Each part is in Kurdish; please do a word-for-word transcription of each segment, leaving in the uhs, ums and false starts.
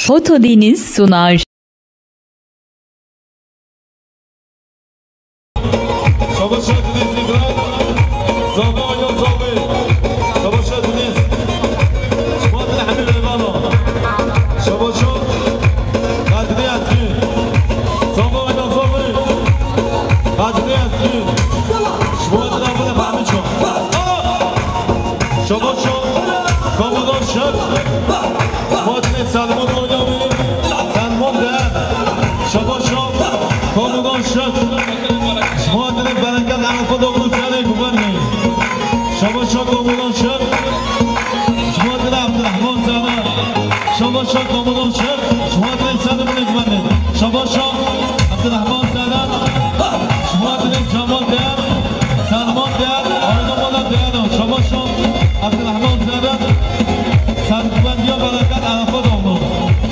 Foto Deniz sunar. Şabaş Deniz İbrahim. Zaba Ayhan Zabi. Şabaş Deniz. Şubat Hemî Leyvana. Şabaş Kadri Ezgin. Zaba Ayhan Zabi. Kadri Ezgin. Şubat Kadri Fehmi Çam. Şabaş Kamudan Şer. Şubat Selman Oynami. Selman Değer. Şabaş Kamudan Şer. Ji bo hatinê bereket Erefa Dawlo Serê Guvenê. Şabaşa Komutan Şef. Ji bo hatinê Abdurrahman Zana. Şabaşa Komutan Şef. Ji bo hatinê Serê Binê Guvenê. Şabaşa Abdurrahman Zana. Ji bo hatinê Cemal Değer. Selman Değer. Ayna Mala Değer. Şabaşa Abdurrahman Zana. Serguvendiya bereket Erefa Dawlo.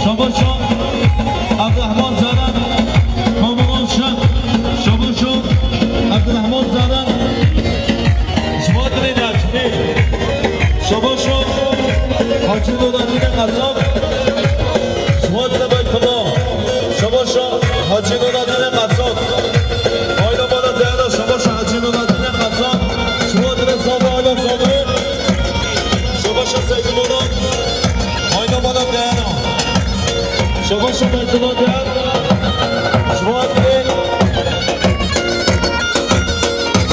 Şabaşa Abdurrahman Zana. Komutan Şef. Şabaşa Abdurrahman Zana. Ji bo hatinê Necmî. Şabaşa Hacî Nureddînê Qesab. Ji bo hatinê Beytullah. Şabaşa Hacî Nureddînê Qesab. Ayna Mala Değer. Şabaşa Hacî Nureddînê Qesab. Ji bo hatinê Zaba Ayla Zalî. Şabaşa Seydî Mala. Ayna Mala Değer. Şabaşa Beytullah Değer. Ji bo hatinê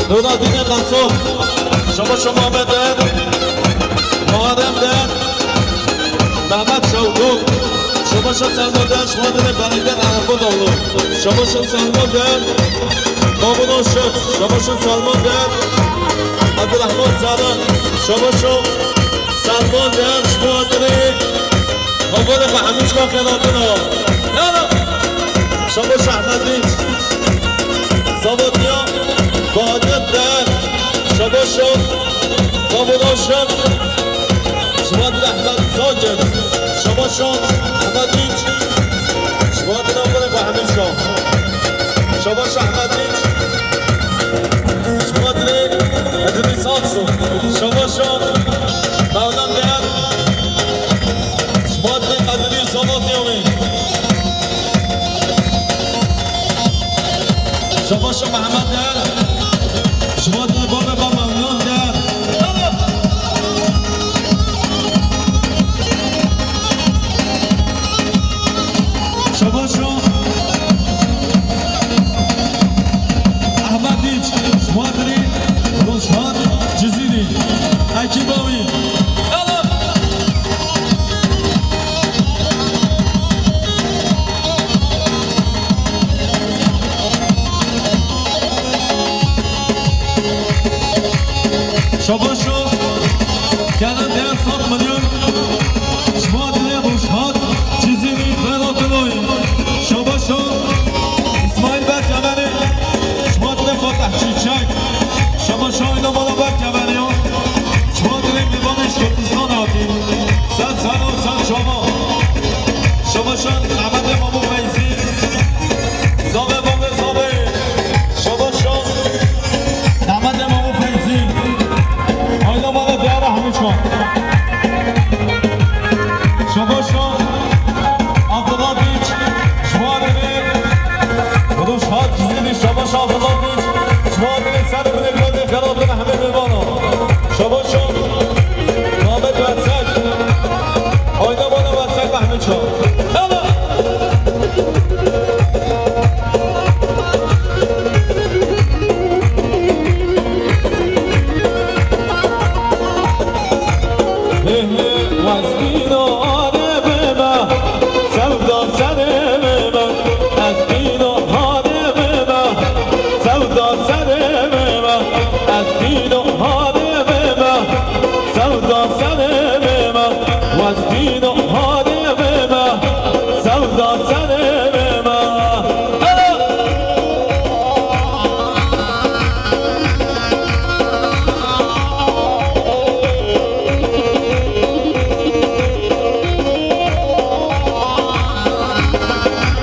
Nureddînê Qesab. Şabaşa Mehmet Değer. Muharrem Değer. Mehmet Şevko. Şabaşa Selma Değer. Ji bo hatinê bereket Erefa Dawlo. Şabaşa Selma Değer. Komutan Şef. Şabaşa Selma Değer. Abdurrahman Zana. Şabaşa Selma Değer. Ji bo hatinê Hevalê xwe hemû çika xênatina. Yala. Şabaş Ehmed Dinç. Zavatiya Bahadir Değer. Şabaş o. Kabul Aşık. Şubat Ehmed Zakir. Şabaş o. Ehmed Dinç. Şubat Ehmed Dinç. Şabaş Ehmed Dinç. Şubat Edris Aksu. Şabaş o. Mevlam Değer. Şubat Edri Sabat Yawî. Şabaşa Mehmet Değer. Şubat Baba Baba Mevlût Değer. Şabaşa Ahmet Dinç. Şubat Rojhan Cizîrî. Ekîba wî. Şabaşo, Kenan Değer sed milyon. Ji bo dilê Rojhan Cizîrî Ferhatinoy. Şabaşo, İsmail Berkemenî. Ji bo dilê Fatih Çiçek. Şabaşo, Ayna Mala Berkemenî. Ji bo dilê mêvanê ji Kurdistan hatî. Ser ser û ser çava. Şabaşan Ehmedê Mamû Feyzî. Zavê Mamê Zavê. Şabaşan Ehmedê Mamû Feyzî. Ayna Mala Diyara Hemîçan. Şabaşan Abdullah Dinç. Ji bo dilê Rojhan Cizîrî. Şabaşan Abdullah Dinç. Ji bo dilê ser binê Xeratina hemê mêvana. Şabaşo. Mehmet Versek. Ayna Mala Versek Mehmet Şah. Ela. Westîna arê bime, sevda serê bime. Ez dîna harê bime, sevda serê bime. Ez dîna harê bime, sevda serê bime. Ez dîna harê bime, sevda serê bime. Ela!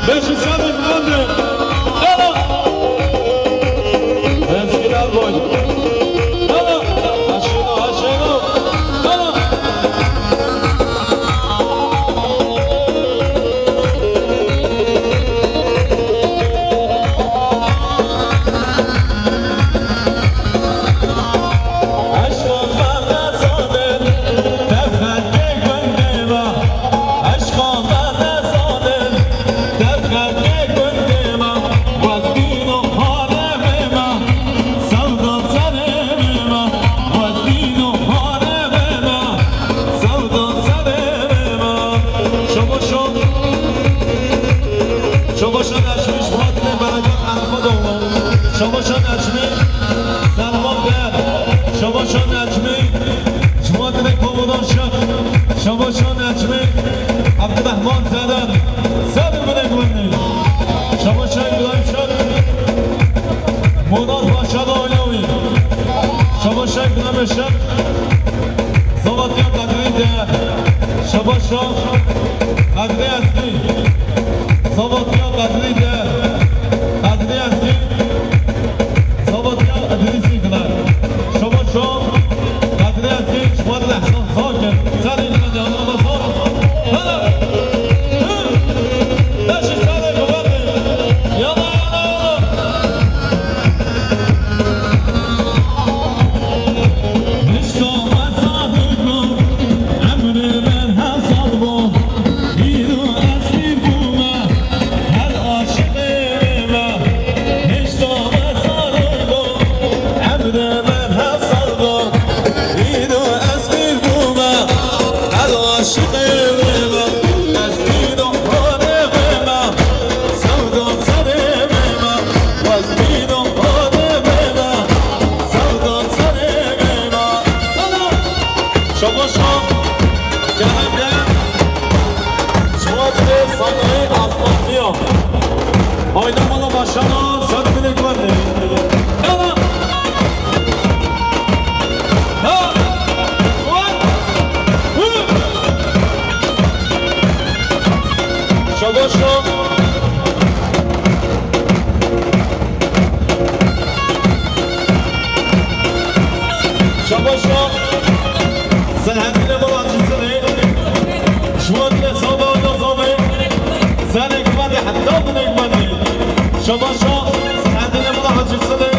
Beşi sabit oldu. Ela! Eskiler boy. Ela! Aşino, aşino. Ela! Çimê Abdurrahman Zeden, Zeden binê gundê. Şabaşa İbrahim Şer, Monar Paşa da oynawi. Şabaşa İbrahim Şer, Zavatiya Kadri de. Şabaşa Kadri Eski, Zavatiya Kadri de. Kadri Eski, Zavatiya Idrîsî Ginar. Şabaşa Kadri Eski, şima di lehzan zar kin. Serê min de ama zar. Hele! Hı! Beşi serê kuvveti. Yala, yala, yala. Pişta me sadik bû, emrê me hesad bû. Îro ez pîr bûme, her aşiqê me. Hêşta me sadik bû, emrê me hesad bû. Îro ez pîr bûme, her aşiqê me. Ez dîno hanê me, sewda serê me. Ez dîno hanê me, sewda serê me. Ana! Şabaşa, gelende. Şima dibê sanayê aslantiya. Ayna mala başana, sen bile güvenli. Ana! Ha! What? Hı! Şabaşa. Şabaşa. Selahattinê Balancısını. Şuan ile sağda oyna zame. Zenek bende, hatta bu nek bende. Şabaşa. Selahattinê Balancısını.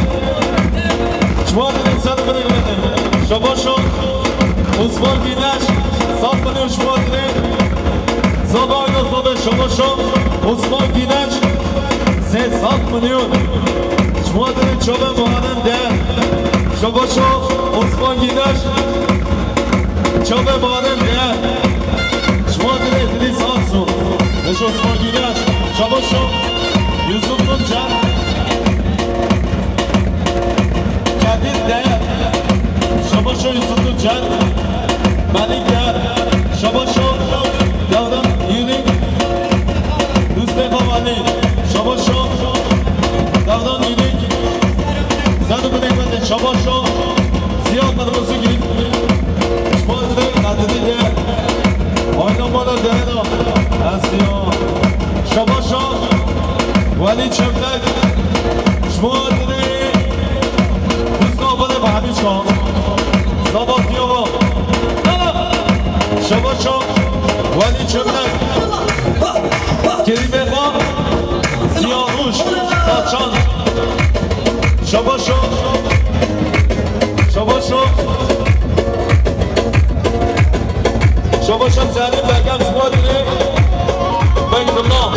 Şuan ile sen bende. Şabaşa. Osman Güneş. Sağ bende Şuan ile. Zaba oyna zabe Şabaşa. Osman Güneş. Sê sed milyon. Şuan ile çabe muharrem de. Şabaşo, Osman Güneş. Çabe badem de. Şuan ile Idris Aksu. Eş Osman Güneş. Şabaşo, Yusuf Tuncer. Kadir de. Şabaşo, Yusuf Tuncer. Melik de. Şabaşo, Davran Yürük. Rüstem Havali. Şabaşo, Davran Yürük. Zadu Binekbet'in Şabaşo, Ziya Kırmızıgül. Şuan ile Kadri de. Oynamada değerli. Asiya. Şabaşo, Veli Çömlek. Şuan ile Mustafa ile Fahmi Çağ. Sabah Yova. Şabaşo, Veli Çömlek. Kerîme Xan, Ziya Rûş, Saçan. Şabaşo, şabaşo. Şabaşo Selim Begem, Şuan ile Beytullah.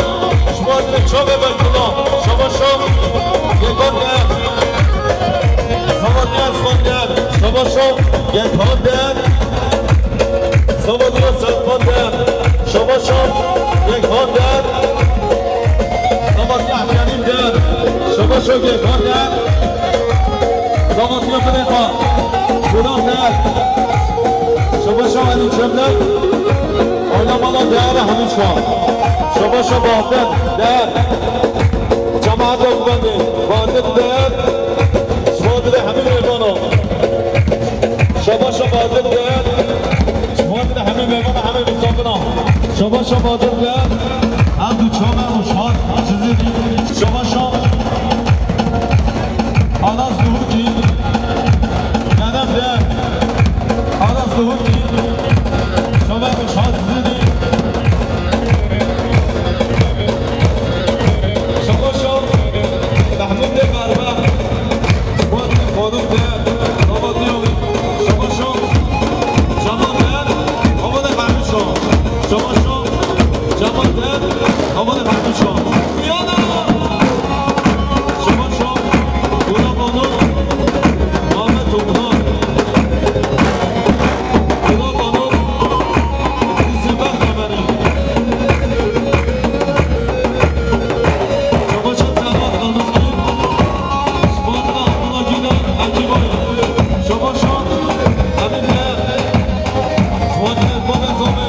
Şuan ile Çabe Beytullah. Şabaşo, Yekan de. Samatya Esman de. Şabaşo, Yekan de. Samatya Serkan de. Şabaşo, Yekan de. Samatya Kerim de. Şabaşo, Yekan de. Samatya Bineka. Burak de. Şabaşo, Ali Çemlek. Oynamala değeri Hamit Şah. Şabaşo, Bahter de. Cemaat Akbendi. Bahter de. Şuan ile Hamit Meyvano. Şabaşo Badir Değer. Şuan ile hemî mêvana, hemî misafirana. Şabaşo Badir Değer. Ev du çaver û şar Cizîrî. Şabaşo Anas Duhurkî. Kerem Değer. Anas Duhurkî. Çaver û şar Cizîrî. Şabaşo Mehmûd Dê Merve. Şuan Xanım Değer, Damatiyov, Şabaşo, Cemal Değer, Havan Fehmî Şo. Şabaşo, Cemal Değer, Havan Fehmî Şo. Viyana! Şabaşo, Gula Banu, Muhammed Toplan. Gula Banu, Yusuf Akdemir'i. Şabaşo Serhat Kalmızgil. Şuan Abdullah Güler, Akibay. Şabaşo Emin Değer. Şuan Baba Zame.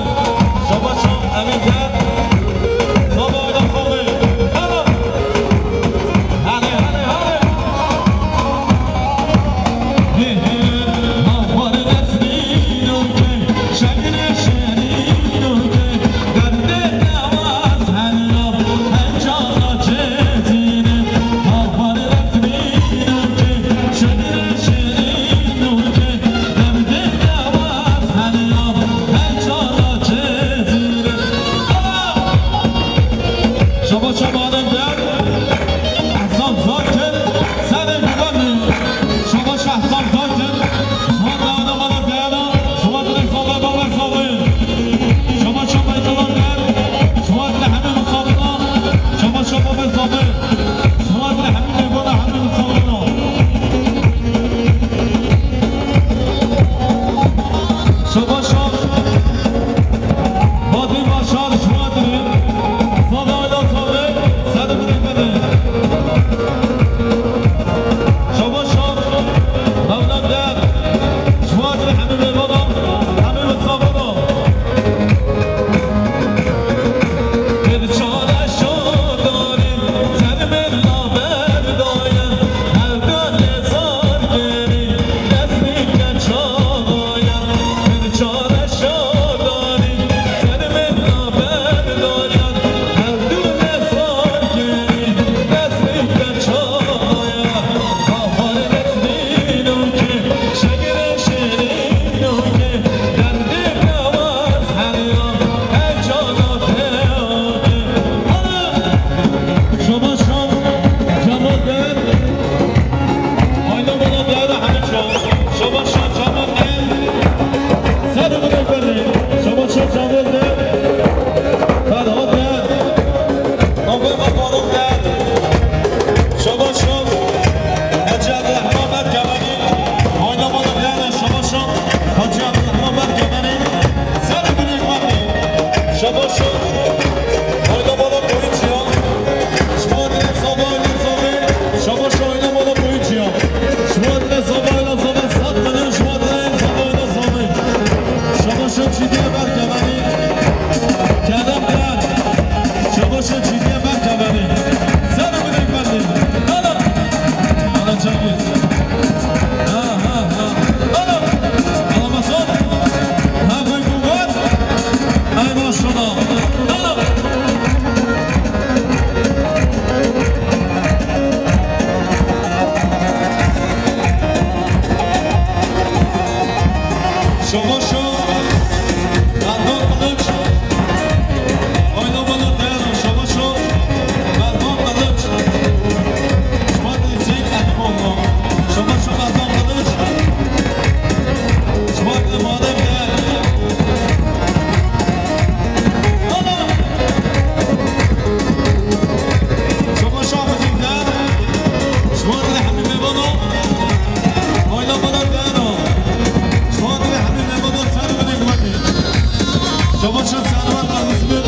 Başa Servet Demizmir,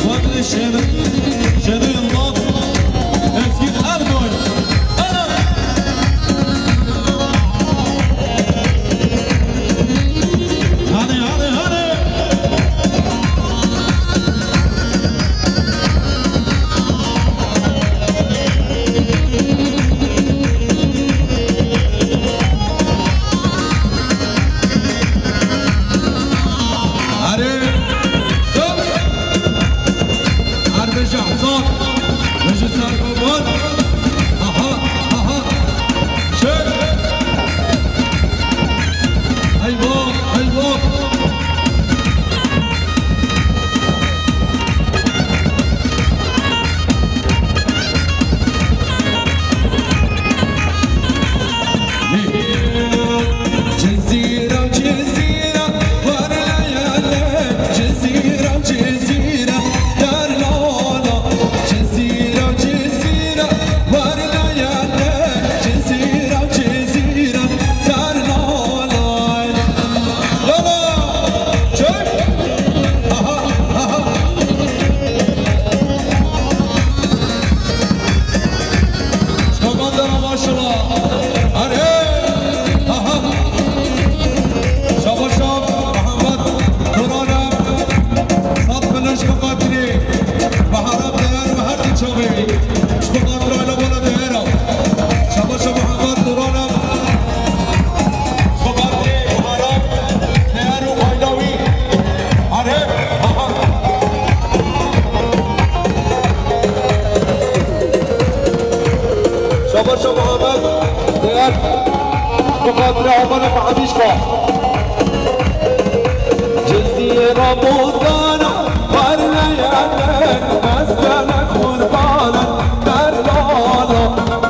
Fadli Şener, Şener Yılmaz, Ezgi Erdoğan. Ana! Hadi, hadi, hadi! Erê! Dön! Erbeja Hasan! Rejî Serkoban! Aha! Aha! Çek! Eyvah! Eyvah! Cizîra, Cizîra, war la la la, Cizîra, Cizîra, dar la la. Cizîra, Cizîra, war la la la, Cizîra, Cizîra, dar la la. La la! Çök! Aha, aha. Şaban dera maşallah. Are! Aha! Şabaşa Muhammed Nurana. Sat biliş bi xatirî. Baharat değer ve her çavi. Bi xatira ile bana değer al. Şabaşa Muhammed Nurana. Bi xatirî Baharat değer û fayda wî. Arif, aha. Şabaş Muhammed, değer. Bu kadar Aman Fatih Şah. Cizîra Mudana, parlayan, mestana kurbanan, darlana.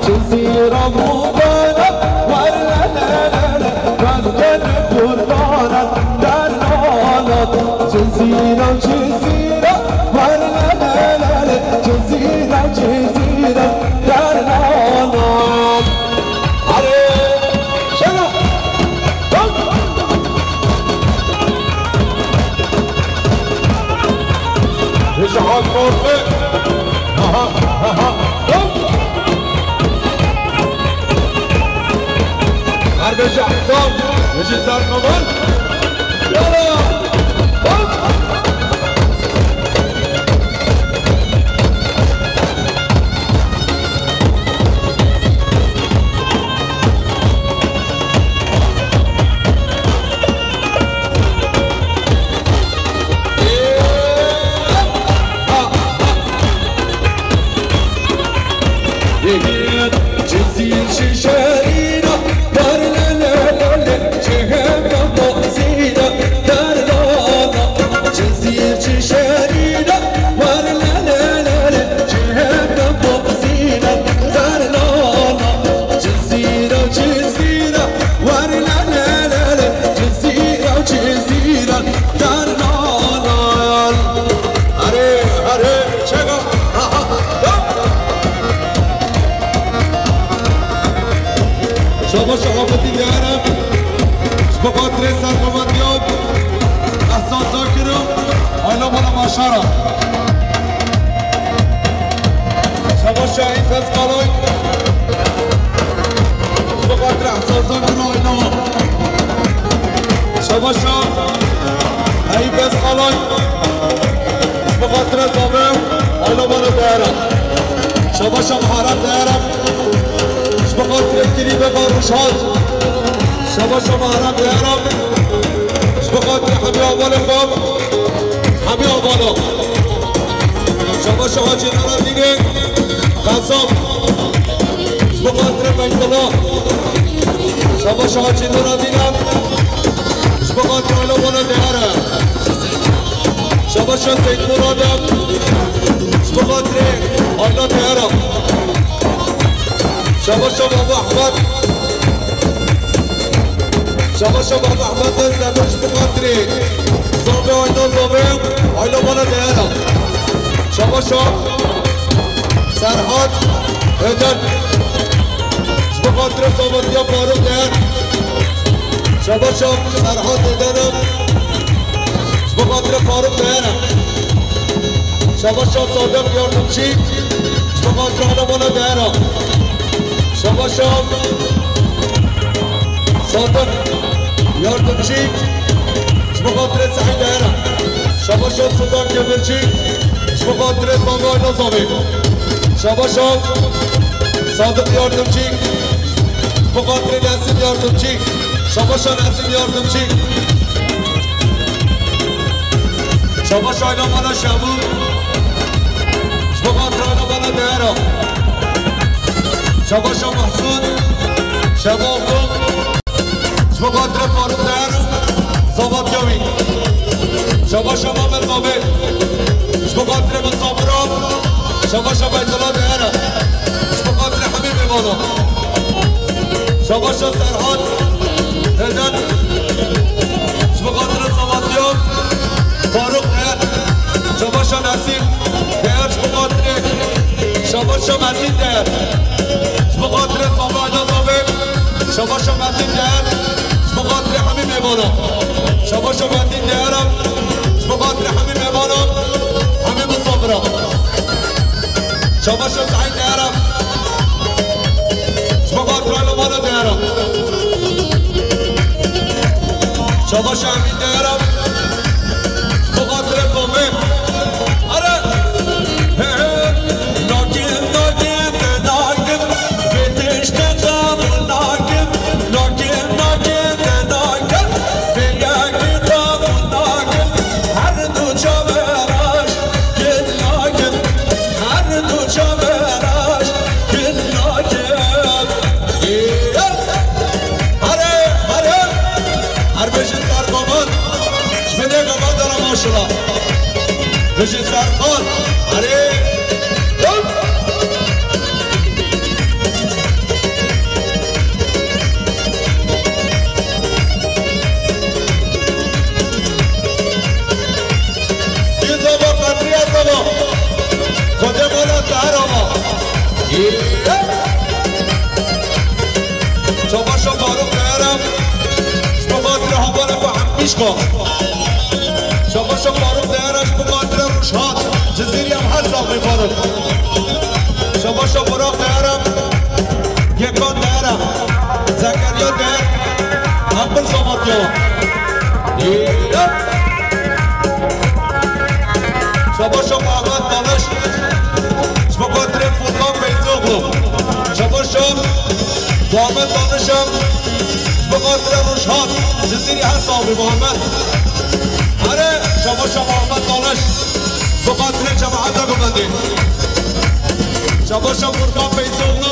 Cizîra Mudana, parlayan, mestana kurbanan, darlana. Cizîra, Cizîra, war la la la la. Cizîra, Cizîra, dar la la. Are, şena. Hop. Rêşa Hakan. Aha, aha. Hop. Erbeja Hasan, Rêşa Serkoban. Yala! Hop! Cizîr şişerîna, dar le le le le, cehennem bozîna, dar la la. Cizîr şişerîna, dar le le le le, cehennem bozîna, dar la la. Cizîra, Cizîra, war la la la la. Cizîra, Cizîra, dar la la. Are, are, çeka. Şabaş Ahmetî Diyarem. Ji bo xatirê serqomandiyan. Ehsan Zakiro. Ayla bana maşara. Şabaş Şahin Peskalay. Ji bo xatirê Ehsan Zakiro ayla. Şabaş Şahin Peskalay. Ji bo xatirê Zabe. Ayla bana değer. Şabaş Şahin Haram değer. Ji bo xatirê Kilî Beka Rojhan. Şabaş Şahin Haram değer. Ji bo xatirê Hemî Avalê xwe. Hemî Avala. Şabaş Şahin Hacî Nureddînê. Qesab. Ji bo xatirê Beytullah. Şabaş Hacî Nureddîn e. Ji bo xatirê Ayla Bala Diyar e. Şabaş Seyîd Murad e. Ji bo xatirê Ayla Diyar e. Şabaş Baba Ehmed. Şabaş Baba Ehmed Özdemir ji bo xatirê Zabe Ayla Zabe, Ayla Bala Diyar e. Şabaş Serhat Öden. Ji bo xatirê Zavetiya Faruk Değer. Şabaş Serhat Öden. Ji Xatirê Faruk Dayana. Şabaşa Sadık Yardımcı. Ji bo xatirê Alabana Dayana. Şabaşa Sadık Yardımcı. Ji bo xatirê Sehîd Dayana. Şabaşa Sultan Kemirci. Ji bo xatirê Sami Aynaz abi. Şabaşa Sadık Yardımcı. Ji bo xatirê Nesim Yardımcı. Şabaşa Nesim Yardımcı. Şabaşa Ayna Bala Şabu. Ji bo xatirê Ayna Bala Dayana. Şabaşa Mahsun. Şabu Oğlum. Ji bo xatirê Faruk Dayana. Zavat Yawî. Şabaşa Mamed Zabe. Ji bo xatirê Misafira. Şabaşa Beytullah Dayana. Ji bo xatirê hemî mêvana. Şabaşa Serhat. Neden? Ji bo xatirê Salatya. Faruk Dayana. Şabaşa Nesim. Dayana ji bo xatirê. Şabaşa Metin Dayana. Ji bo xatirê Salatya Zabe. Şabaşa Metin Dayana. Ji bo xatirê hemî mêvana. Şabaşa Metin Dayana. Ji bo xatirê hemî mêvana. Hemî misafira. Şabaşa Sehîd Dayana. Ji bo xatirê Alabana Dayana. Şabaşa Emîn Dayana. Ji bo xatirê Fomê. Are. He, he. Nakim, nakim, nakim. Vê tiştê qebûl nakim. Nakim, nakim, nakim. Vê yekê qebûl nakim. Her du çavê reş. Gel nakim, her du çavê reş, gel nakim. Hare, hare, her bijî Serxan, ji binê gava dara maşallah. Bijî Serxan, hare, hop. Yê zava qedriya zava. Xwedê mala te her ama. Yê. Şabaşa Faruk Dayana. Ji bo xatirê hevala xwe hemîşka. Şabaşa Faruk Dayana ji bo xatirê Rojhat. Cizîrî em her sax bê Faruk. Şabaşa Burak Dayana. Yekan Dayana. Zekeriya Dayana. Em bin sabat ya. Şabaşa Muhammed Daniş. Ji bo xatirê Furkan Feyzoglu. Şabaşa Muhammed Daniş em. Ji bo xatirê Rojhat. Cizîrî her sax bê Muhammed. Hare, şabaşa Muhammed Daniş. Ji bo xatirê cemaeta gumendê. Şabaşa Furkan Feyzoglu.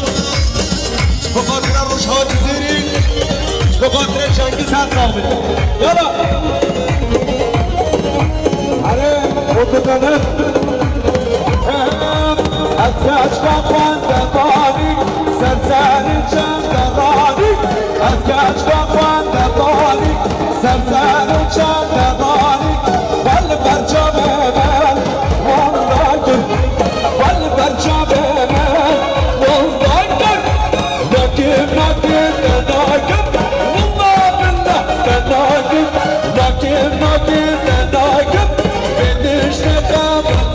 Ji bo xatira Rojha Cizîrî. Ji bo xatira Cengiz her sax bin. Yala. Hare, oturtanız. Ez keçka xwende banî, ser serê çem de ranî. Ez keçka xwende banî, ser serê çem de ranî. Bel ber çavê me, wanda kir. Bel ber çavê me, wanda kir. Nakim, nakim, nakim. Wanda billah, nakim. Nakim, nakim, nakim. Biniş ne kamil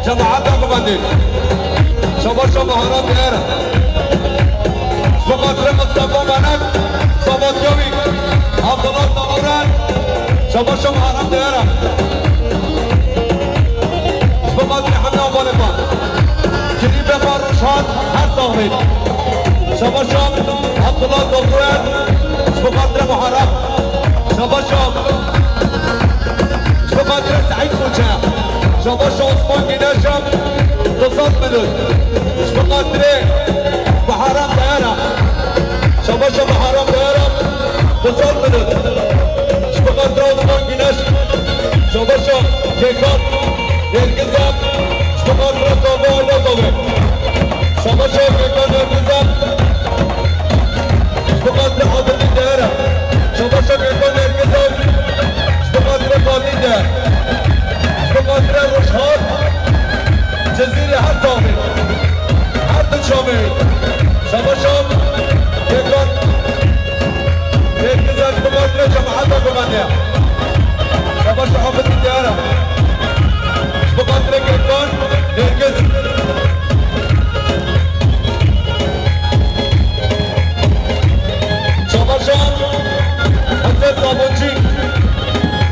Cemaeta quvvetê. Şabaşa Baharan Diyara. Ji bo xatirê Mustafa Menek, Sabatya wî, Abdullah Davuran. Şabaşa Baharan Diyara. Ji bo xatirê hemle obalê xwe. Kirî Befa Rojhan, her sax bît. Şabaşa Abdullah Davuran. Ji bo xatirê Muharrem. Şabaşa. Ji bo xatirê Seîd Xoçe. Şabaşa Osman Güneşe. Du sed milyon. Ji bo xatirê Baharan Diyara. Şabaşa Baharan Diyara. Du sed milyon. Ji bo xatirê Osman Güneş. Şabaşa Kêkan Nergiza. Ji bo xatirê Sabo Ayla Zabe. Şabaşa Kêkan Nergiza. Ji bo xatirê Abidî Diyara. Şabaşa Kêkan Nergiza. Ji bo xatirê Fatî Diyar. Ji bo xatirê Rojhan. Cizîrê her saxê. Her du çamê. Şabaşa Kêkan Nergiza ji bo xatirê cemaeta Gumaniya. Şabaşa Abidî Diyara. Ji bo xatirê Kêkan Nergiz. Şabaşa Hesen Sabunçî.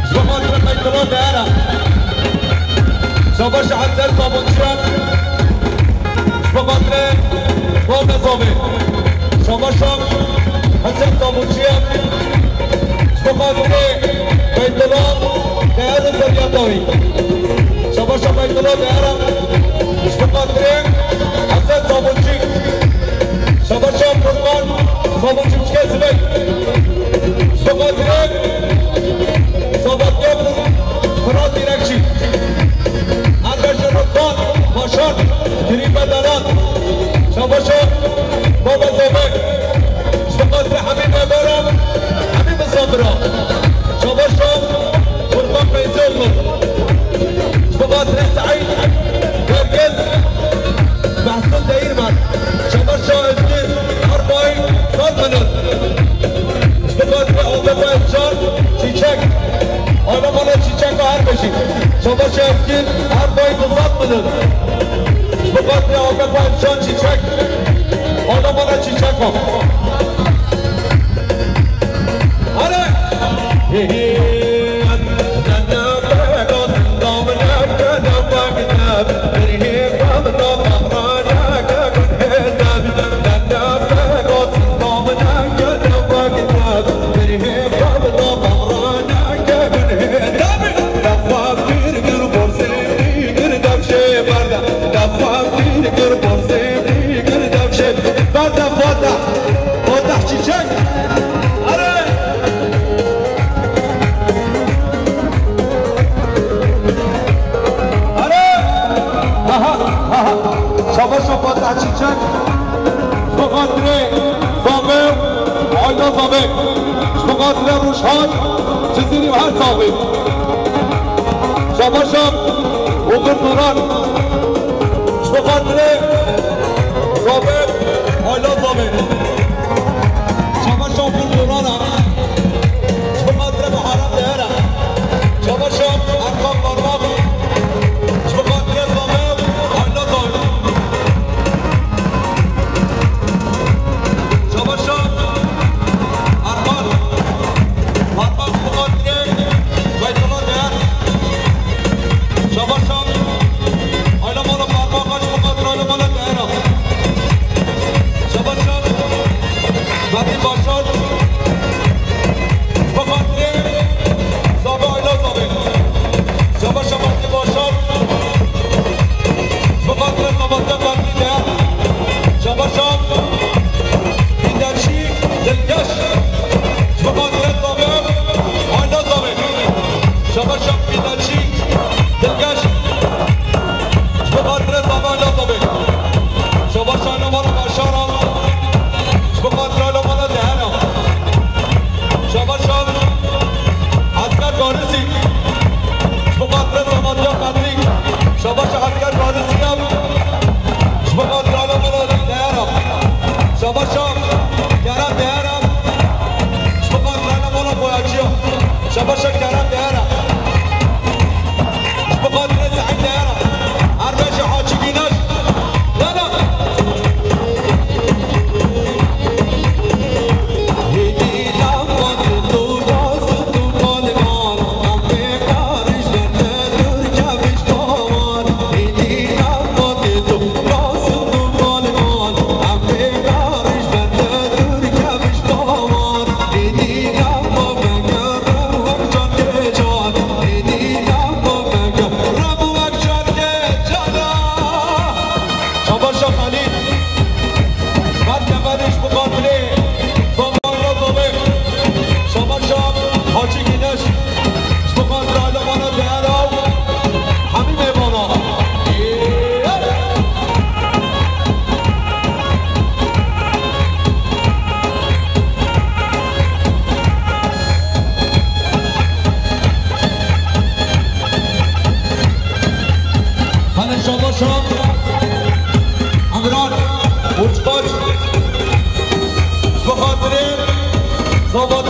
Ji bo xatirê Beytullah Diyara. Şabaşa Hesen Sabunçî. Ji bo xatirê Muhammed Zabê. Şabaşa Hesen Sabunçî. Ji bo xatirê Beytullah Diyara Zerriyatawî. Şabaşa Beytullah Diyara. Ji bo xatirê Hesen Sabunçî. Şabaşa Furkan Sabunçî biçike Zibek. Ji bo xatirê Sabatya Fur-, Firat Dîrekçî. Arkadaşlar Rıdvan Başar, Kirî Bedelat. Şabaşa Baba Zebek. Ji bo xatirê Hemî Bebera, Hemî Misafira. Şabaşa Furkan Feyzioğlu. Ji bo xatirê Seîd Gergez, Behsûn Değirmen. Şabaşa Özgür Arbay, sed milyon. Ji bo xatirê Atefa Can Çîçek. Alemana Çîçek her beşî. Şabaşa Özgür Arbay, du sed milyon. Ji bo xatirê Atefa Can Çîçek. Alemana Çîçek. Hare! Fatah Çiçek. Are! Are! Aha, aha. Şabaş Fatah Çiçek. Ji bo xatirê Zabe, Ayla Zabe. Ji bo xatirê Rojhan, Cizîrî û her saxî. Şabaşa Oxir Turan. Ji bo xatirê Zabe, Ayla Zabe. Şabaşa Oxir Turan. Ji bo xatirê Muharrem Diyara. Şabaşa Erkan Parmak. Ji bo xatirê Zabe, Ayla Zabe. Şabaşa Erkan Parmak, ji bo xatirê Beytullah Diyar. Şabaşa Ayla Mala Parmak, ji bo xatirê Ayla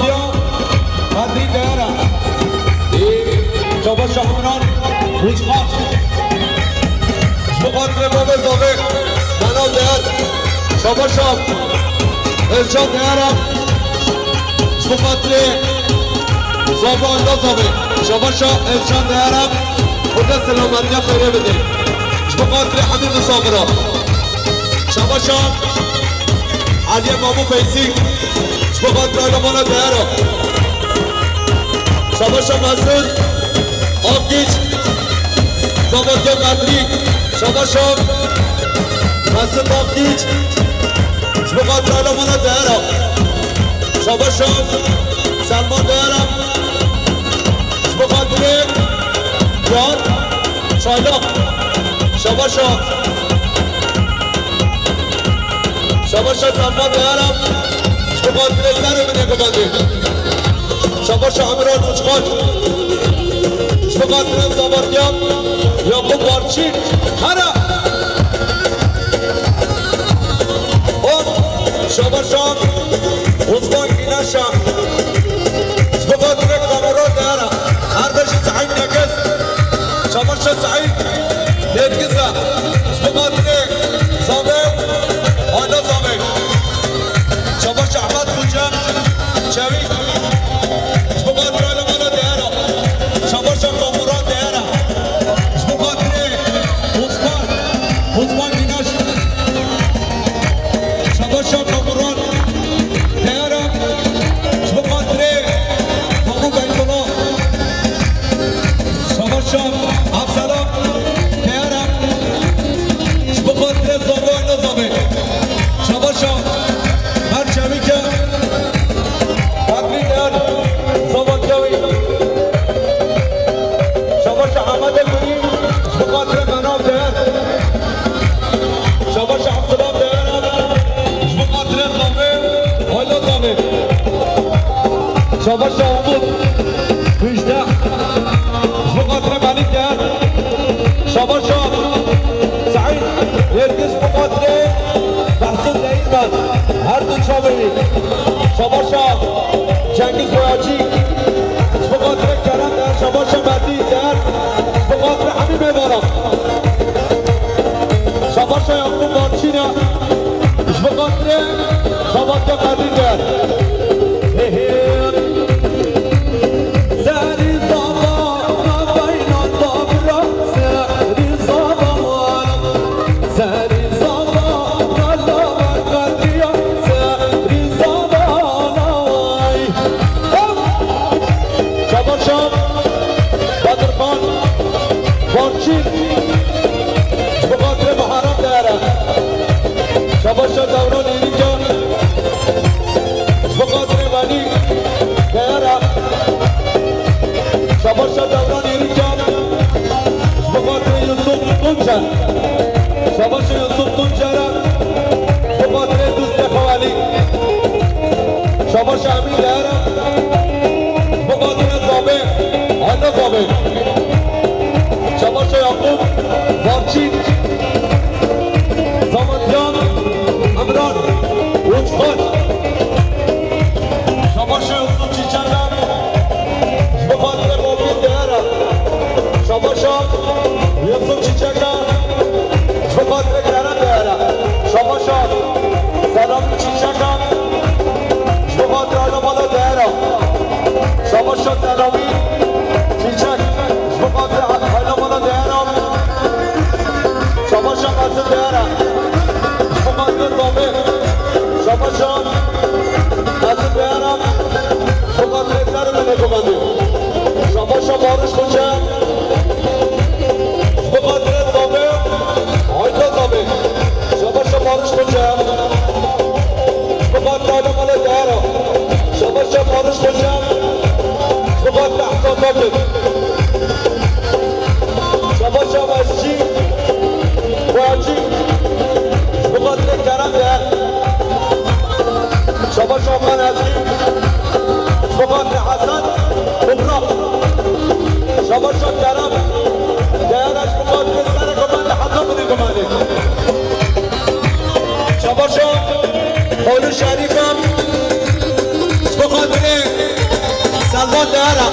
Ya, Kadrî Dehera. Ê, Şabaşa Hemran Rûçxar. Ji bo xatirê babê zavê Menal Deher. Şabaşa Özcan Dehera. Ji bo xatirê Zava Anda zavê. Şabaşa Özcan Dehera. Xwedê selametiya xêrê bide. Ji bo xatirê hemî misafira. Şabaşa Aliye Mamu Feyzî. Ji bo xatirê alemana Dehera. Şabaşa Mesut Akgîç. Zavatya Kadrî. Şabaşa Mesut Akgîç. Ji bo xatirê alemana Dehera. Şabaşa Selma Dehera. Ji bo xatirê Yar Çaylak. Şabaşa. Şabaşa Selma Dehera. Ji bo xatirê serê min ê gumandê. Şabaşa Emran Uçxan. Ji bo xatirê Zavatya Yakup Barçî. Hera. On. Şabaşa Osman Güneşe. Ji bo xatirê Kamuran Dehera. Kardeşi Said Nefes. Şabaşa Said Nergiza. Ji bo xatirê Zavê. Ayla Zavê. Şabaşa Ahmet Xoca Çevik. Ji bo xatirê alemana Dehera. Şabaşa Kamuran Dehera. Ji bo xatirê Osman, Osman Güneş. Şabaşa Kamuran Dehera. Ji bo xatirê Mamu Beytullah. Şabaşa Abdullah Dehera. Ji bo xatirê Zavê Ayla Zavê. Şabaşa Her Çevike. Kadrî Deher. Zavatya wî. Şabaşa Ehmedê Gulî. Ji bo xatirê Menal Deher. Şabaşa Abdullah Deher. Ji bo xatirê Zavê. Ayla Zavê. Şabaşa Umut. Müjde. Ji bo xatirê Melîk Deher. Şabaşa Saîd Nergiz, ji bo xatirê Mehsûn Değirmen. Her du çavê wî. Şabaşa Cengiz Boyacı. Ji bo xatirê Kerem Deher. Şabaşa Mehdi Deher. Ji bo xatirê hemî mêvanan. Şabaşa Yakup Barçî ne. Ji bo xatirê Zavatya Kadrî Deher. Hey, hey. Serî zavana beyna dabra, serî zavana, serî zavana lava Kadriya, serî zavana ay. Şabaşa Bedirxan Barçî. Ji bo xatirê Muharrem Dehera. Şabaşa Dewran Êrîkan. Ji bo xatirê Welî Dehera. Şabaşa Dewran Êrîkan. Ji bo xatirê Yusuf Tuncer. Şabaşa Yusuf Tuncer. Ji bo xatirê Dustê Xewelî. Şabaşa Emîn Dehera. Ji bo xatirê Zabê. Ayna Zabê. Şabaşa Yakup Barçî. Zavatyan Emran Uçxan. Şabaşa Yusuf Çiçek. Ji bo xatirê Robîn Dehera. Şabaşa Yusuf Çiçek. Ji bo xatirê Kerem Dehera. Şabaşa Selamî Çiçek. Ji bo xatirê alemana Dehera. Şabaşa Selamî Çiçek. Ji bo xatirê alemana Dehera. Şabaşa Qesim Dehera. Ji bo xatirê Zabê. Şabaşa Qesim Dehera. Ji bo xatirê serê min ê gumandê. Şabaşa Barış Xoca. Ji bo xatirê Zabê. Ayda Zabê. Şabaşa Barış Xoca. Ji bo xatirê alemana Dehera. Şabaşa Barış Xoca. Ji bo xatirê Ehsan Zabê. Şabaşa Mescî. Wacî. Ji bo xatirê Kerem Deher. Şabaşa Okan Ezgî. Ji bo xatirê Hesen Kubra. Şabaşa Kerem Dehera, ji bo xatirê serê gumandê heta binê gumandê. Şabaşa Xolû Şerîf e. Ji bo xatirê Elvan diyara.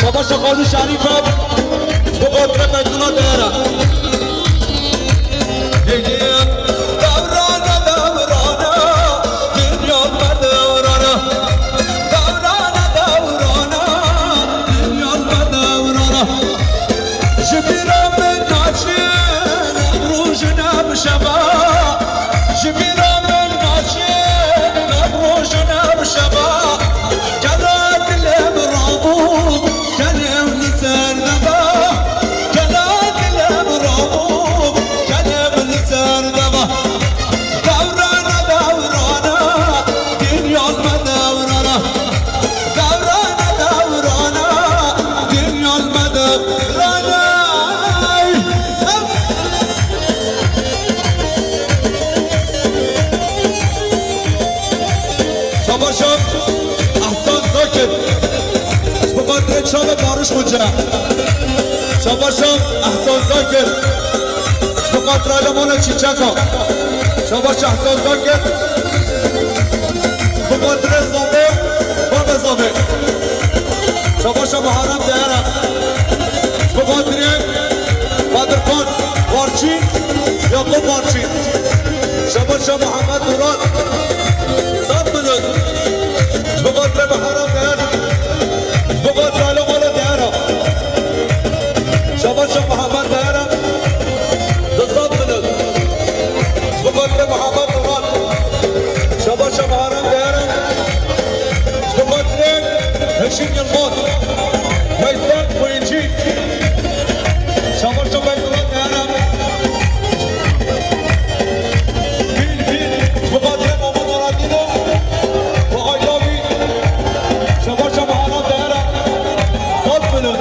Şabaşa Xanû Şerîfe. Ji bo xatirê Beytullah diyara. Dewrana, dewrana, dinya me dewrana. Dewrana, dewrana, dinya me dewrana. Ji bîra min naçin ev roj û ev şeva. Ji bîra min naçin ev roj û ev şeva. Kela dilê min rabû, gelê min li ser deva. Kela dilê min rabû, gelê min li ser deva. Dewrana, dewrana, dinya me dewrana. Dewrana, dewrana, dinya me dewrana. Şabaşa Ehsan Zakir. Ji bo xatirê çavê Bariş Xoce. Şabaşa Ehsan Zakir. Ji bo xatira Elemana Çîçeka. Şabaşa Ehsan Zakir. Ji bo xatirê Zavê, Bavê Zavê. Şabaşa Muharrem Diyara. Ji bo xatirê Qadirxan Barçî, Yakup Barçî. Şabaşa Muhammed Murat. Sed milyon. Ji bo xatirê Muharrem Diyara. Ji bo xatirê Elemana Diyara. Şabaşa Muhammed Diyara. Du sed milyon. Ji bo xatirê Muhammed Murat. Şabaşa Muharrem Diyara. Ji bo xatirê Heşîm Yilmaz. Veysel Kuyuncî. Şabaşa Beytullah Diyara. Bil, bil. Ji bo xatirê Mama Noradîno. Bi aylabî. Şabaşa Muharrem Diyara. Sed milyon.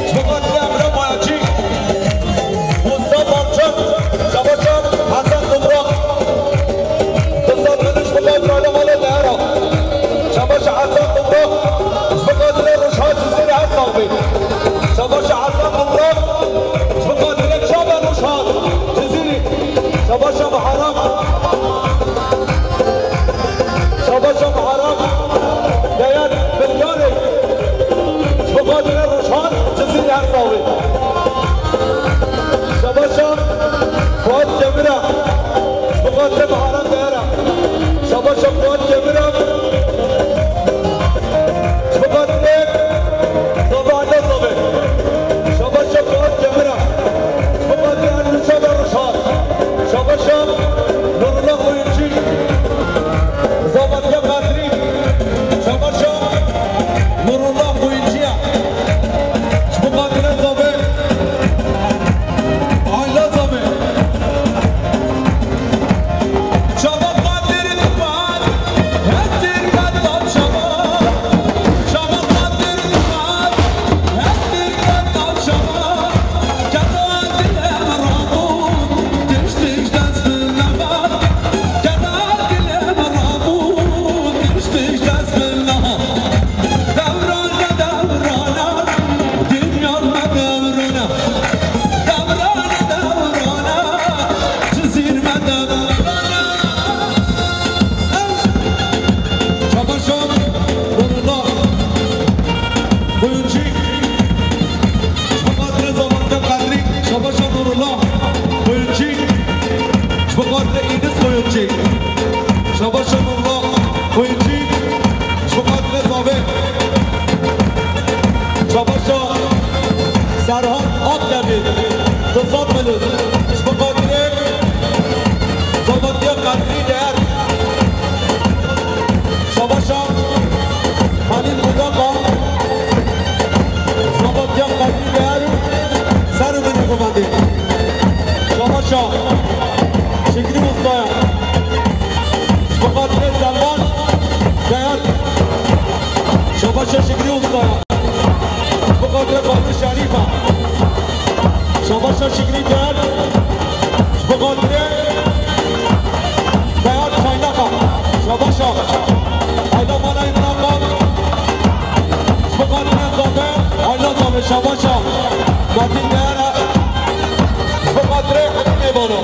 Ji bo xatirê Emre Mayacî. Musa Balçan, Şabaşa Hesen Toprak. Du sed milyon ji bo xatirê Mala Diyara. Şabaşa Hesen Toprak. Ji bo xatirê Rojhan Cizîrî her sax bî. Şabaşa Hesen Toprak. Ji bo xatirê çavê Rojhan Cizîrî. Şabaşa Muharrem. Şabaşa Muharrem. Diyar Bilgarê. Ji bo xatirê Rojhan Cizîrî her sax bî. Şabaşa Fuat Kemira. Ji bo xatirê Muharrem Diyara. Şabaşa Fuat Kemira. Ji bo xatirê Zava Ala Zave. Şabaşa Fuat Kemira. Ji bo xatirê Elnûşa ve Rojhan. Şabaşa Nurullah Oyuncu. Zavadiya Qadrî. Şabaşa Nurullah Oyuncuya. Ji bo xatirê Zave. Ayla Zave. Çava Qadir Dikmaz, Hestir Bedal Çava. Çava Qadir Dikmaz, Hestir Bedal Çava. Keda dilê me rabû, tişt tişt dest bi nava. Keda dilê me rabû, tişt tişt dest bi nava. Dewrana, dewrana, dinya me dewrana. Dewrana, dewrana, Cizîr me dewrana. Şabaşa Nurullah Kuyuncî. Ji bo xatirê Zamantiya Qedrî. Şabaşa Nurullah Kuyuncî. Ji bo xatirê Înis Kuyuncî. Şabaşa Nurullah Kuyuncî. Ji bo xatirê Zavê. Şabaşa Serhan Akdemî. Du sed milyon. Ji bo xatirê Zavatiya Qedrî Değer. Şabaşa Halil Budaka. Zavatiya Qedrî Değer. Ser û binê bibendê. Şabaşa Şikrî Ustaya. Ji bo xatirê Selman Değer. Şabaşa Şikrî Ustaya. Ji bo xatirê Xanû Şerîfa. Şabaşa Şikrî Değer. Ji bo xatirê Değer Çaynaxa. Şabaşa. Hayda Mala Îmraxa. Ji bo xatirê Zabe. Hayda Zabe. Şabaşa. Metin Değer. Ji bo xatirê Hemînê Bano.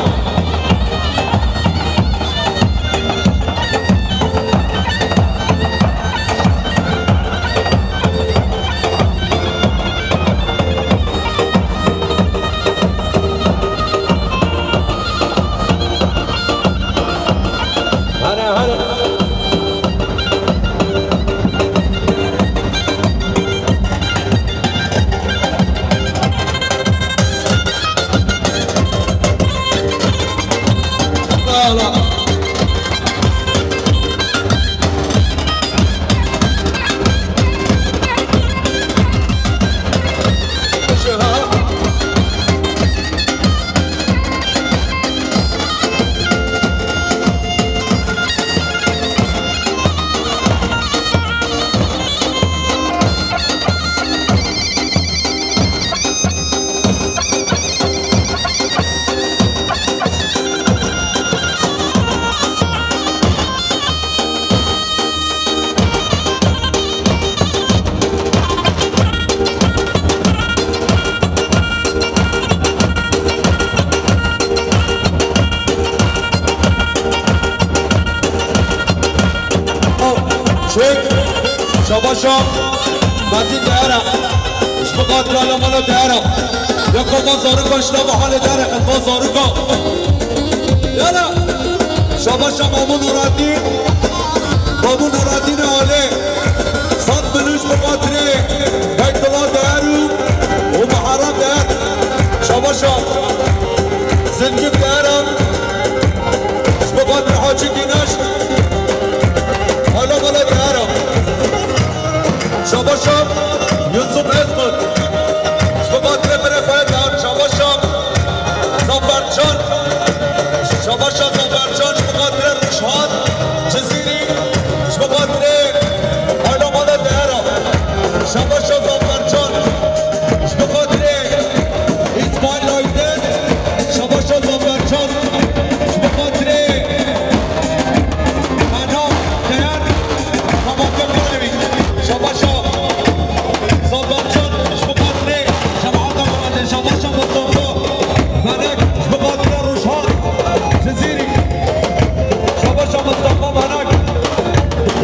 Şabaşa Metin Dehera. Ji bo xatir ala mala Dehera. Ya koma zarokan ji nava halê Dehera, xetma zarokan. Yala. Şabaşa Mamu Nuratîn. Mamu Nuratîn ale. Sat milûn ji bo xatirê Beytullah Deher û, û Muharrem Deher. Şabaşa Zilkif Dehera. Ji bo xatir Hacî Dînaş. Hala mala Dehera. Şabaşa Yusuf Ezmut. Ji bo xatirê birê xwe Dehera. Şabaşa Zafercan. Şabaşa Zafercan ji bo xatirê Rojhan Cizîrî. Ji bo xatirê hala mala Dehera. Şabaşa Zafercan. Ji bo xatirê Îsmaîl Aydin. Şabaşa Zafercan. Ji bo xatirê Mehmet Deher. Sabatya Karevî. Şabaşa Zafercan. Ji bo xatirê cemaeta Kur'anê. Şabaşa Mustafa Melek. Ji bo xatirê Rojhan Cizîrî. Şabaşa Mustafa Melek.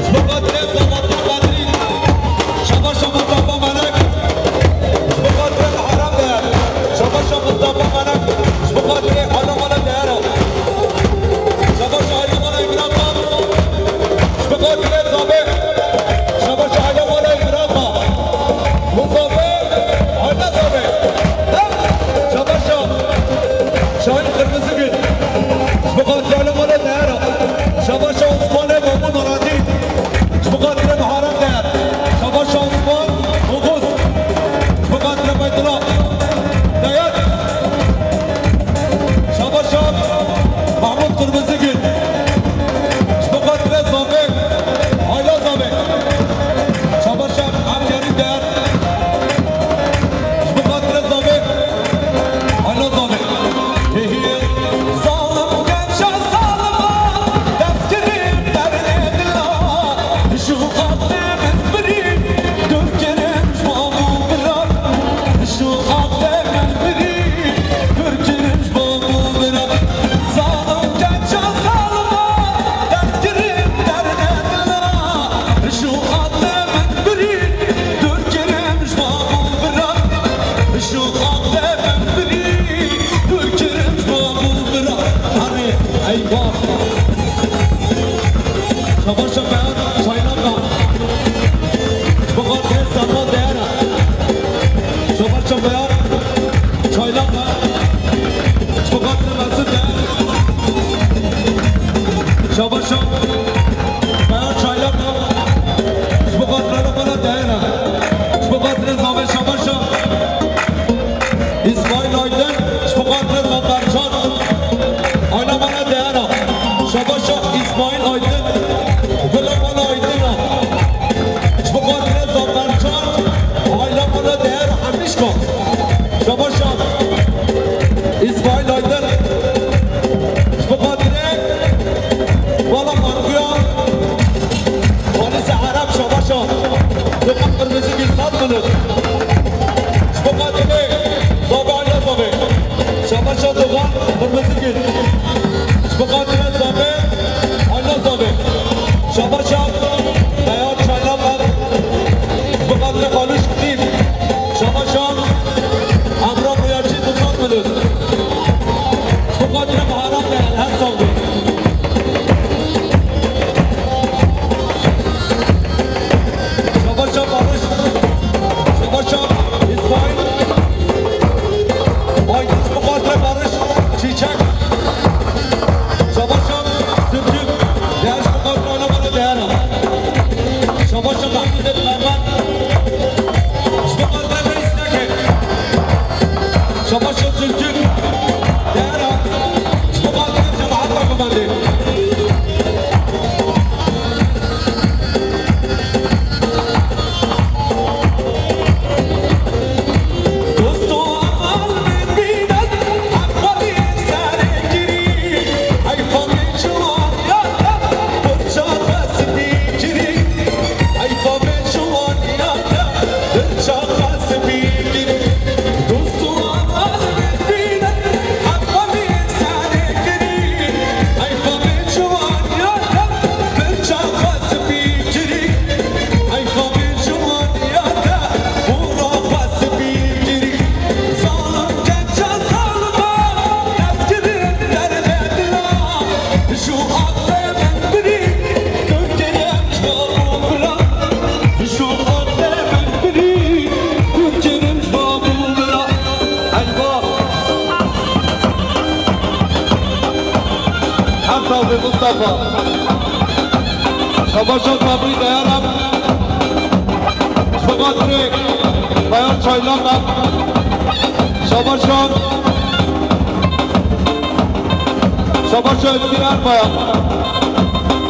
Ji bo xatirê Sabatya Bedrî. Şabaşa Mustafa Melek. Ji bo xatirê Muharrem Deher. Şabaşa Mustafa Melek. Ji bo xatirê Hala Mala Dehera. Şabaşa Hala Mala Îmran Xan. Ji bo xatirê Zabê. Şabaşa Hala Mala Îmran Xan. Muzaffer. Hala Zabê. Şabaşa Şahin Kırmızıgül. Ji bo xatirê Hala Mala Dehera. Şabaşa Osmanê Mamun Radî. Ji bo xatirê Muharrem Deher. Şabaşa Osman Oğuz. Ji bo xatirê Beytullah Deher. Şabaşa Mahmut Kırmızıgül. Ji bo xatirê Zabê. Hayla Zabê. Şabaşa Abdiyarî Deher. Ji bo xatirê Zabê. Hayla Zabê. Hê hê. Zalim genca zalima dest kirin dernê dila. Ji xatirê min birî dûr kirin ji mam û biran. Ji xatirê min birî dûr kirin ji mam û biran. Zalim genca zalima dest kirin dernê dila. Ji xatirê min birî dûr kirin ji mam û biran. Ji xatirê min birî dûr kirin ji mam û biran. Erê, eyvah. Şabaşa Beyan Çaylaka. Ji bo xatirê Servan Dehera. Şabaşa Beyan Çaylaka. Ji bo xatirê Mesut Deher. Şabaşa Beyan Çaylaka. Ji bo xatirê Mala Dehera. Ji bo xatirê Zavê Şabaşa. Îsmaîl Aydin, ji bo xatirê Zafercan. Ayna Mala Dehera. Şabaşa Îsmaîl Aydin. Gula Mala Aydin a. Ji bo xatirê Zafercan. Ayna Mala Dehera hemîşka. Şabaşa Îsmaîl Aydin. Ji bo xatirê Mala Markuya. Polîsa Ereb Şabaşa. Dogan Qirmizîgil sed milyon. Ji bo xatirê Zabê Ayla Zabê. Şabaşa Dogan Qirmizîgil. Ji bo xatirê Zabê Ayla Zabê. Şabaşa Beyaz Çaylakan. Ji bo xatirê Xalûş Xîm. Şabaşa Emrah Boyacı du sed milyon. Ji bo xatirê Baharat Beyaz her sal. Şabaşa Barış. Şabaşa İsmail. Aydın ji bo xatirê Barış Çiçek. Şabaşa Sürtük. Değer ji bo xatirê Alamana Değer. Şabaşa Mahmud Mervan. Ji bo xatirê Reis Neke. Şabaşa Sürtük. Değer. Ji bo xatirê cemaeta komandê. Şabaşa Sabrî Deyaran, ji bo xatirê Beyan Çaylaka, şabaşa, şabaşa Eskîn Ermaya,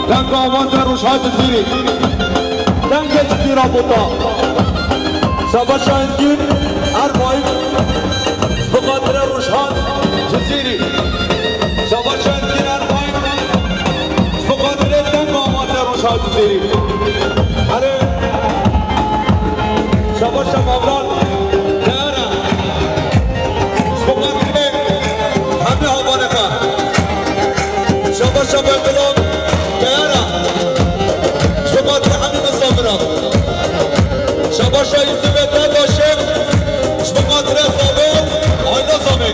denga awaze Rojha Cizîrî, dengê Cizîra bota, şabaşa Eskîn Ermayî, ji bo xatirê Rojha Cizîrî, şabaşa Eskîn Ermayî, ji bo xatirê denga awaze Rojha Cizîrî. Erê, şabaşa Mevran Teyara, ji bo xatirê hemî havaneka. Şabaşa Bengulon Teyara, ji bo xatirê hemî misafiran. Şabaşa Yusufê Dadaşê, ji bo xatirê Zavê, aîla Zavê.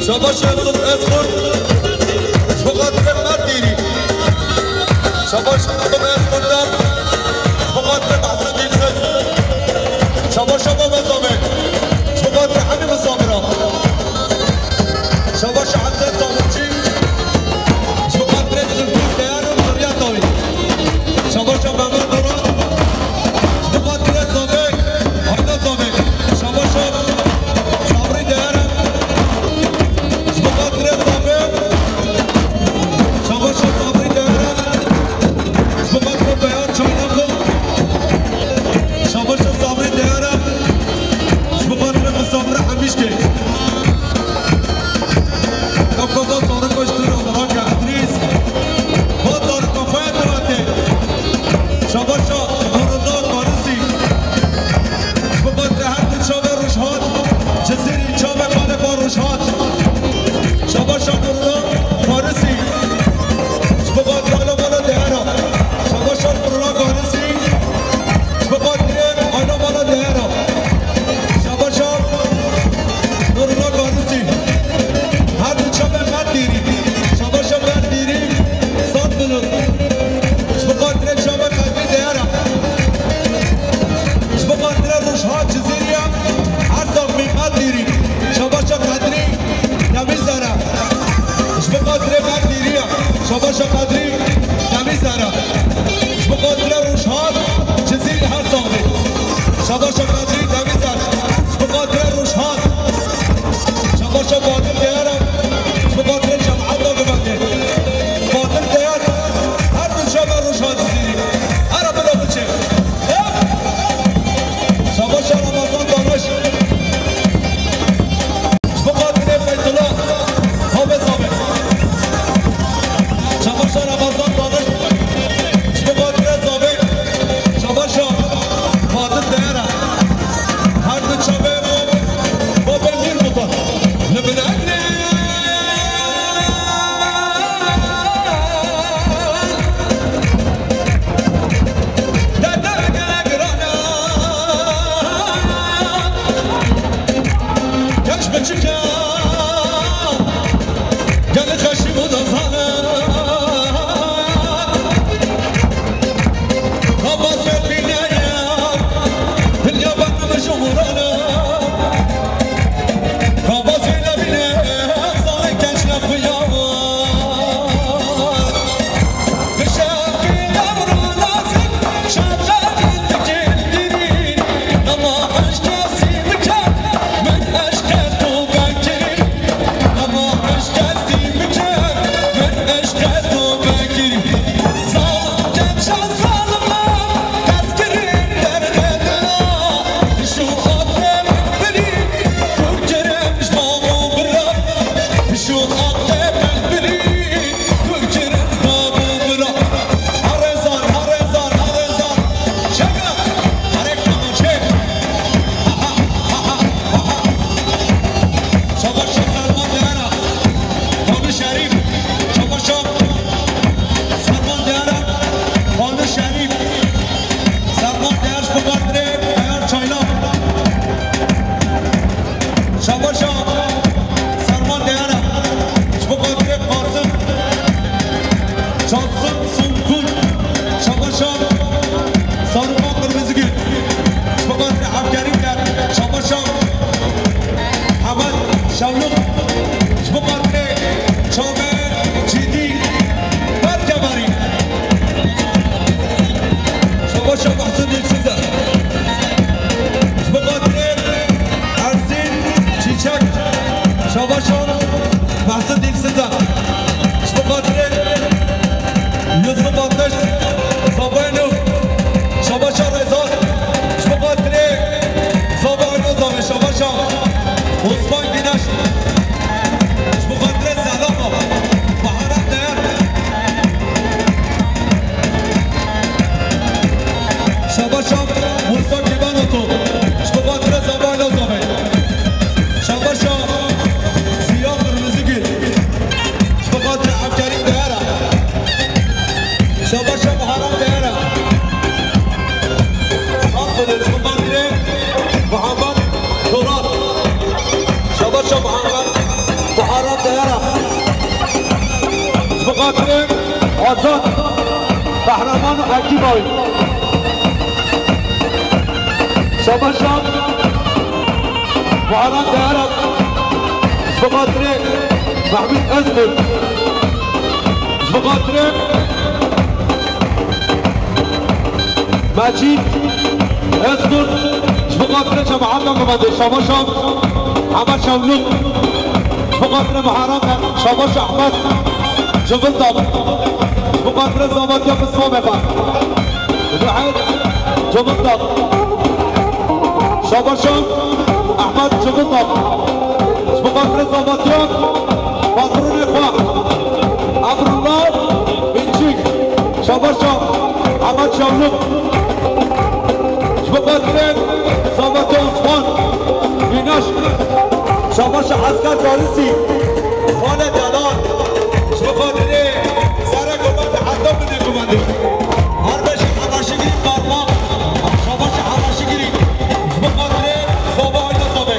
Şabaşa Yusuf Ezxurt, ji bo xatirê Merdîrî. Şabaşa Yusuf Ezxurtdan, ji bo xatirê Behzûdîn Sez. Şabaşa Baba Zavê, ji bo xatirê hemî misafiran. Şabaşa Hesen Savunçî, ji bo xatirê Zülfî Teyar û Zurriya Dawî. Şabaşa Mehmet Boran, ji bo xatirê Zavê, aîla Zavê. Şabaşa Sabrî Deyaran, ji bo xatirê Zavê. Şabaşa Sabrî Deyaran, ji bo xatirê Beyan Hekîmay. Şabaşa Muharrem Deyaran. Ji bo xatirê Mehmûd Özgür. Ji bo xatirê Mecîd Özgür. Ji bo xatirê cemaeta gumendê. Şabaşa Hema Şewlûk. Ji bo xatirê Muharrem. Şabaşa Ehmed Civildar. Ji bo xatirê zavatiya Bislamê be. Zuheyr Civildar. Şabaşa Ehmed Civildar. Ji bo xatirê zavatiya patronê xwe Emrullah Binçîk. Şabaşa Ehmed Şewlûk. Ji bo xatirê zavatiya Osman Bînaş. Şabaşa Esker Farisî. Xalê Delal. Ji bo xatirê serê gumendê heta binê gumendê. Her beşê hevaşî girî parmak. Şabaşa hevaşî girî. Ji bo xatirê zava hayda zavê.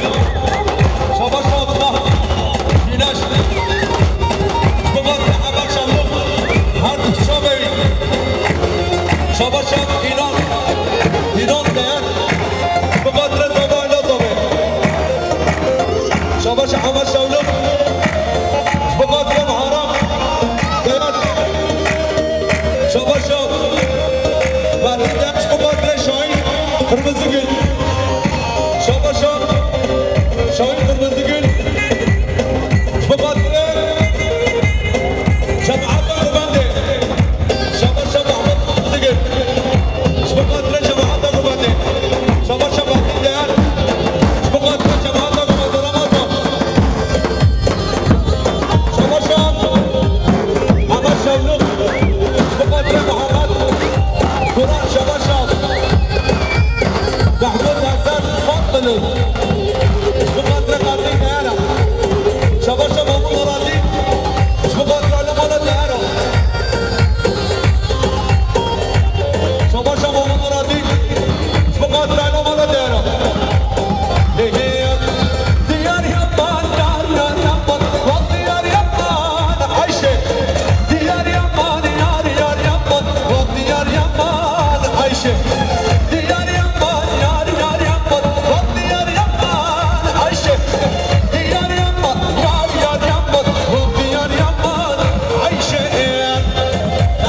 Şabaşa Osman Bînaş. Ji bo xatirê hevaşa Şewlûk. Her du çavê wî. Şabaşa Înan. Înan Deyer. Ji bo xatirê zava hayda zavê. Şabaşa Hema Şewlûk. Ji bo xatirê Muharrem Deyer. Şabaşa Mehmûd Deyer. Ji bo xatirê Şahîn Qirmizigil. Şabaşa Şahîn Qirmizigil. Ji bo xatirê cemaeta gumendê. Şabaşa Mehmûd Qirmizigil. Ji bo xatirê cemaeta gumendê. Şabaşa Mehmûd Deyer. Ji bo xatirê cemaeta gumendê Ramazan. Şabaşa Hema Şewlûk. Ji bo xatirê Muhammed Turan. Şabaşa Mehmûd Hesen Fatmilû. Ji bo xatirê Qadrî Deyara. Şabaşa Mamû Muradî. Ji bo xatirê Alo Mala Deyara. Şabaşa Mamû Muradî. Ji bo xatirê Alo Mala Deyara. Hey, hey, hey. Diyar yaman, yar, yar yaman, wah diyar yaman, Ayşe. Diyar yaman, yar, yar yaman, wah diyar yaman, Ayşe. Diyar yaman, yar, yar yaman, wah diyar yaman, Ayşe. Diyar yaman, yar, yar yaman, wah diyar yaman, Ayşe.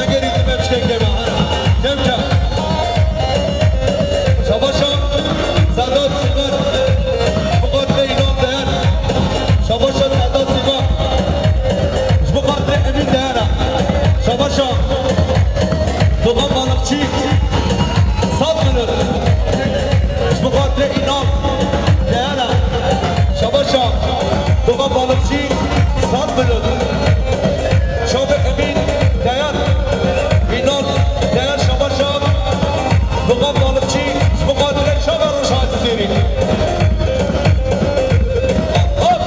Egerî tu me çiçek deme, ha. Kevçe. Şabaşa Sedat Sîmar. Ji bo xatirê Înan Deyer. Şabaşa Sedat Sîmar. Ji bo xatirê Emîn Deyer e. Şabaşa Dogan Balıkçı. Sat milyon. Ji bo xatirê Înan Deyer e. Şabaşa Dogan Balıkçı. Sat milyon. Şabe Emîn Deyer. Înan Deyer, şabaşa Dogan Balıkçı. Ji bo xatirê çava Rojhilata Cizîrî. Hop!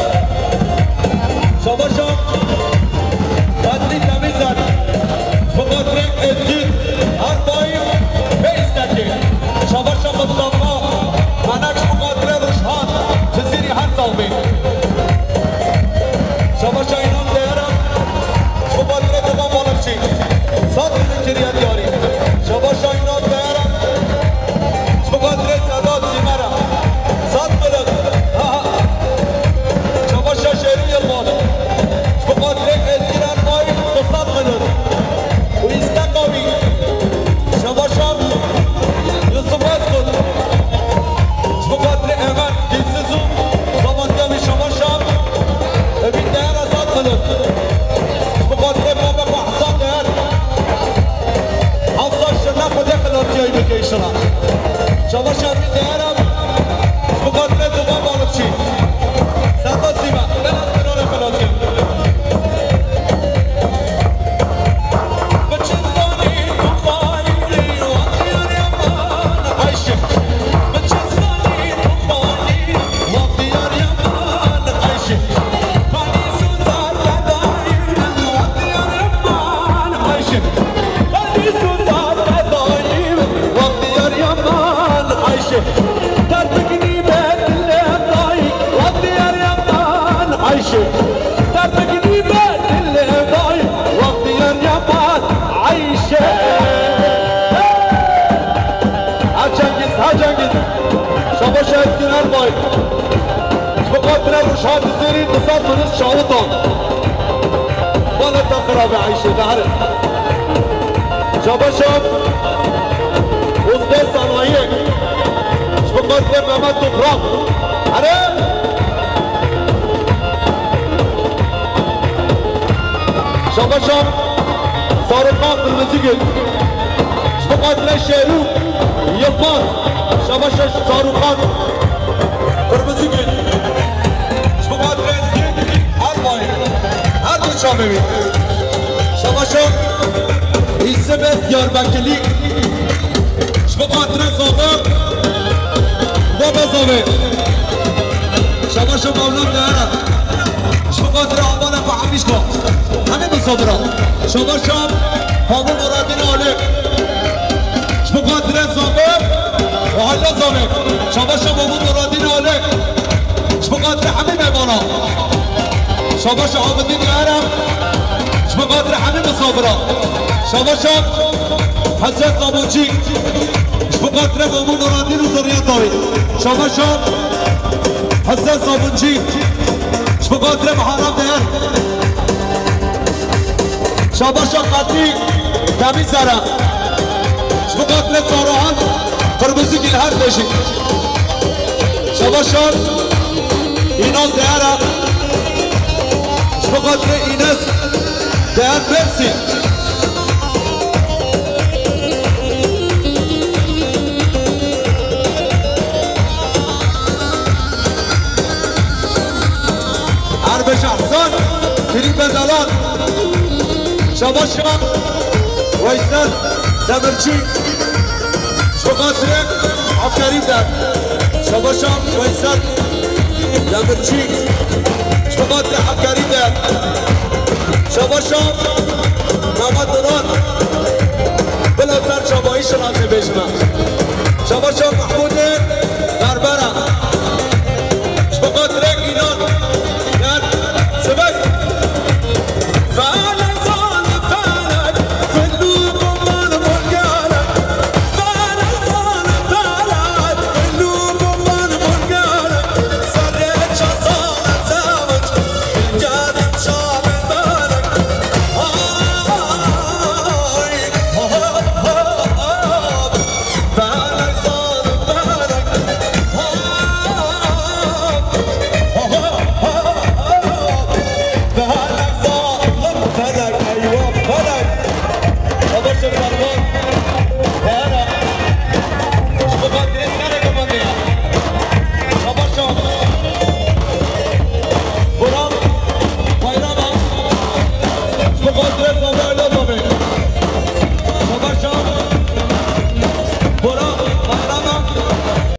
Şabaşa Bedrî Temîzer. Ji bo xatirê Êzgî Erbayî bê îstekê. Şabaşa Mustafa Menek ji bo xatirê Rojhilata Cizîrî her sal bê. Şabaşa Înan Deyer e. Ji bo xatirê Dogan Balıkçı. Sat milyon kiriye diyarî. Şabaşa Înan Deyer e. Ji bo xatirê Sedat Sîmar e. Sat milyon. Ha, ha. Şabaşa Şerî Yilmaz. Ji bo xatirê Êzgî Erbayî du sed milyon. Û îsteka wî. Şabaşa Yusuf Özkurt. Ji bo xatirê Emer Dilsiz û zavatiya wî. Şabaşa Emîn Deyer e, sat milyon. Ji bo xatirê baba xwe Hafsa Deyer. Hafsa şila Xwedê xelatiyayî bike înşallah. Şabaşa Emîn Deyer e. Ji bo xatirê Dogan Balıkçı. Seta Sîma. Bela serara xelatiya. Ji bo xatira Rojhat Dizêrî du sed minit şawitan. Bala te xirabe eyşê, nehrin. Şabaşan Uzbe Sanayiyek. Ji bo xatira Mehmet Toprak. Here! Şabaşan Sarıkan Kırmızıgül. Ji bo xatira Şerû Yilmaz. Şabaşa Sarûxan Kırmızıgül. Ji bo xatira Ziyek Elbayê. Her du çavê wî. Şabaşa Îsibê Diyarbekirlî. Ji bo xatira Zobê. Baba Zobê. Şabaşa Mewlam Dehera. Ji bo xatira Abana Fahmişko. Hemî misafira. Şabaşa Pamuk Muradîn Alê. Ji bo xatira Zobê. Hala Zobê. Şabaşa Pamuk Muradîn Alê. Ji bo xatira hemî mêmana. Şabaşa Abidîn Dehera. Ji bo xatira hemî misafira. Şabaşa Hesen Sabunçî. Ji bo xatira Pamuk Muradîn û zerriyeta wî. Şabaşa Hesen Sabunçî. Ji bo xatira Mihara Değer. Şabaşa Qatî Temîzere. Ji bo xatira Saruhan Qirmizîgil her tê jî. Şabaşa Înas Değere. Ji bo xatira Înes Değer Mersin. Erbeş Ehsan, Filîp Bezalan, Şabaşa Weysel Demirci, ji bo xatirê Efkerî de, Şabaşa Weysel Demirci, ji bo xatirê Efkerî de, Şabaşa Mehmet Duran, bila ser çabayî şinasê bêjime. Şabaşa Mehmûd